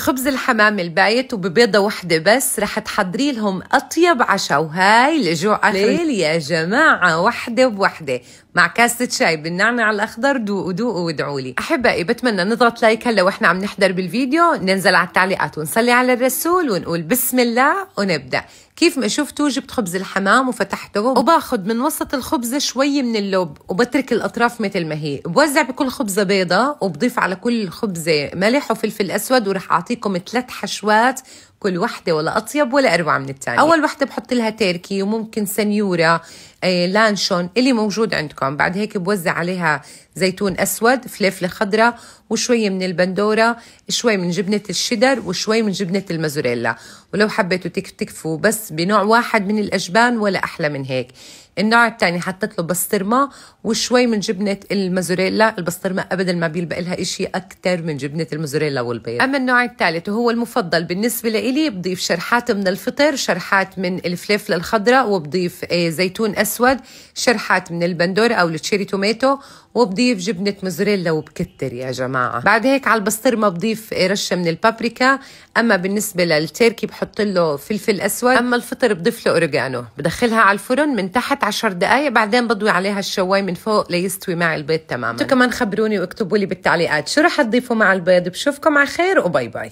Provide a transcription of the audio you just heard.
خبز الحمام البايت وببيضة واحدة بس رح تحضري لهم أطيب عشاء، وهاي لجوع آخر الليل يا جماعة، وحدة بوحدة مع كاسة شاي بالنعناع الأخضر. دوقوا دوقوا وادعوا لي. أحبائي بتمنى نضغط like هلا وإحنا عم نحضر بالفيديو، ننزل على التعليقات ونصلي على الرسول ونقول بسم الله ونبدأ. كيف ما شفتوا جبت خبز الحمام وفتحته، وباخد من وسط الخبزة شوي من اللب وبترك الأطراف مثل ما هي. بوزع بكل خبزة بيضة وبضيف على كل خبزة ملح وفلفل أسود، ورح أعطيكم 3 حشوات كل وحدة ولا أطيب ولا أروع من الثانية. أول وحدة بحط لها تركي وممكن سنيورة، لانشون اللي موجود عندكم. بعد هيك بوزع عليها زيتون أسود، فلفلة خضراء، وشوية من البندورة، شوي من جبنة الشيدر، وشوي من جبنة المازوريلا. ولو حبيتوا تكفوا بس بنوع واحد من الأجبان ولا أحلى من هيك. النوع الثاني حطيت له بسطرمة وشوي من جبنة المازوريلا. البسطرمة أبدا ما بيلبق لها إشي أكثر من جبنة المازوريلا والبيض. أما النوع الثالث وهو المفضل بالنسبة لإلي، بضيف شرحات من الفطر، شرحات من الفلفلة الخضراء، وبضيف زيتون أسود، شرحات من البندورة أو ال cherry tomato، وبضيف جبنة موزاريلا وبكتر يا جماعة. بعد هيك على البسطرمة بضيف رشة من البابريكا. أما بالنسبة للتركي بحط له فلفل أسود. أما الفطر بضيف له أوريجانو. بدخلها على الفرن من تحت 10 دقايق، بعدين بضوي عليها الشواي من فوق ليستوي مع البيض تماما. انتوا كمان خبروني واكتبوا لي بالتعليقات شو رح تضيفوا مع البيض. بشوفكم على خير و bye bye.